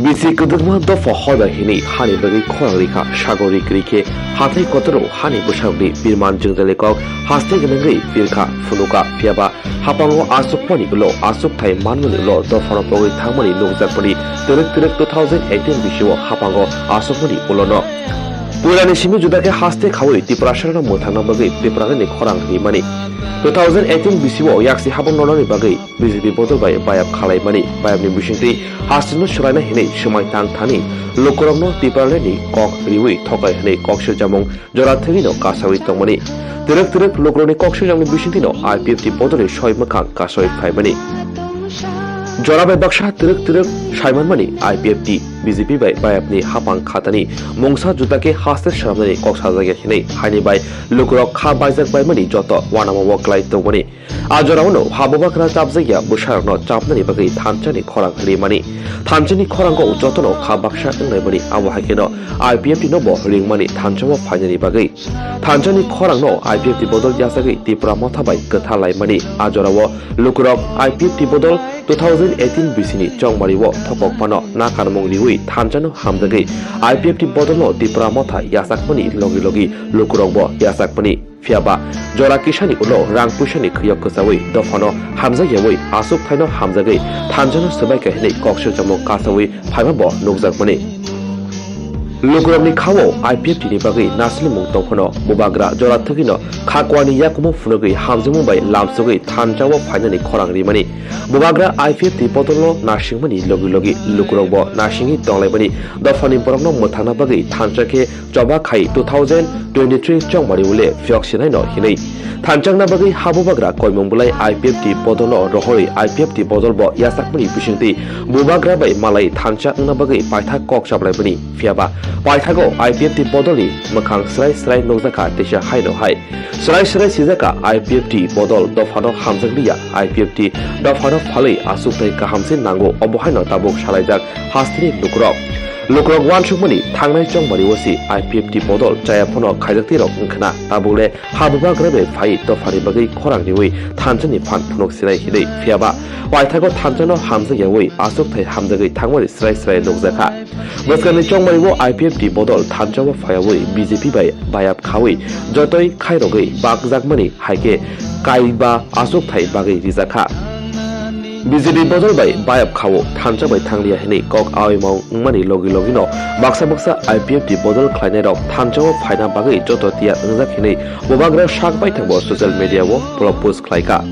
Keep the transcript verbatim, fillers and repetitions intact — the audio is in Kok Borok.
Bisi kwdwkma dopha hoda hinwi hani bagwi khorang rikha, sago rik rikhe hathai kotoro hani bwsarokni birman jwngjali kok haste gwnangwi pirkha, phunukha. Phiyaba hapango aswkmani ulo aswkthai manmani ulo dophano pogwi thangmani nukjakmani twrwk twrwk two thousand eighteen bisio hapango aswkmani ulono. Puilani simi juda khe haste khaui Tiprasarokno mwthangna bagwi Tiprarani khorang rimani. Two thousand eighteen bisio yaksi habang nonani bagwi B J P bodol bai bayap khalaimani, bayapni bisingtwi hasteno swlaina hinwi swmai tang thani lukurokno Tipralandni kok riwi thokai hinwi kok sirjamung jora thwgwino kasaui tongmani. Twrwk twrwk lukurokni kok sirjamni bisingtwino I P F T bodolni soi mwkhang kasaui phaimani. Jora bai baksa twrwk twrwk saimanmani I P F T B J P bai bayapni hapang khatani mungsa juda khe haste swnamnani kok sajakya hinwi haini bai lukurok kha baijak baimani joto uanamao klai tongmani. A jorao no ha bubagra chapjakya bwsarokno chapnani bagwi thanchani khorang rimani. Thanchani khorango jotono kha baksa wnglaimani, abo hai kheno I P F T no bo ringmani thanchao phainani bagwi. Thanchani khorangno I P F T bodol yachagwi Tipra motha bai kwthar laimani. A jorao lukurok I P F T bodol two thousand eighteen bisini chongmario thokok phano nakarmung riwi thanchano hamjagwi I P F T bodolno Tipra motha yachakmani logi logi lukurokbo yachakmani. Phiyaba jora kisani ulo rang puisani khuyok kwchaui dophano hamjakyaui aswk thaino hamjagwi thanjano swbaikha hinwi kok sirjamung kasaui phaima bo nukjakmani. Lukurokni khao I P F T ni bagwi nasilmung tongphano bubagra jora thwgwino kha kuani yakumo phunugwi hamjakmung bai lamsogwi thanjao phainani khorang rimani. Bubagra I P F T bodolno nasingmani logi logi lukurokbo nasingwi tonglaimani. Dophani borokno mwthangna bagwi thansa khe choba khai two thousand twenty-three chongmari ule phiyok sinaino hinwi. Thanchakna bagwi ha bubagra koimung bwlai I P F T bodolno rohorwi I P F T bodol bo yachakmani bisingtwi bubagra bai malai thansa wngna bagwi paithak kok chaplaimani. Phiyaba paithago I P F T bodolni mwkhang srai srai nukjakha teisa haino hai. Srai srai sijakha I P F T bodol dophano hamjakliya, I P F T dophano phalwi aswk tei kahamse nango, obo haino tabuk salaijak hasteni lukurok. Lukurok uansukmani thangnai chongmari o si I P F T bodol chaya phano khaijaktirok wngkhna, tabukle ha bubagra bai phai dophani bagwi khorang riwi thanchani phan phunuk sinai hinwi. Phiyaba paithago thanchano hamjakyaui aswk thai hamjagwi thangmani srai srai nukjakha. Bwskangni chongmari o I P F T bodol thansa o phaiyaui B J P bai bayap khaui jotoi khairogwi bakjakmani hai khe kaiba aswk thai bagwi rijakha. B J P bodol bai bayap khao thansa bai thangliya hinwi kok aoimao wngmani logi logino baksa baksa I P F T bodol khlainairok thansa o phaina bagwi joto tiya wngjak hinwi bubagra sak baithangbo social media o blog post khlaikha.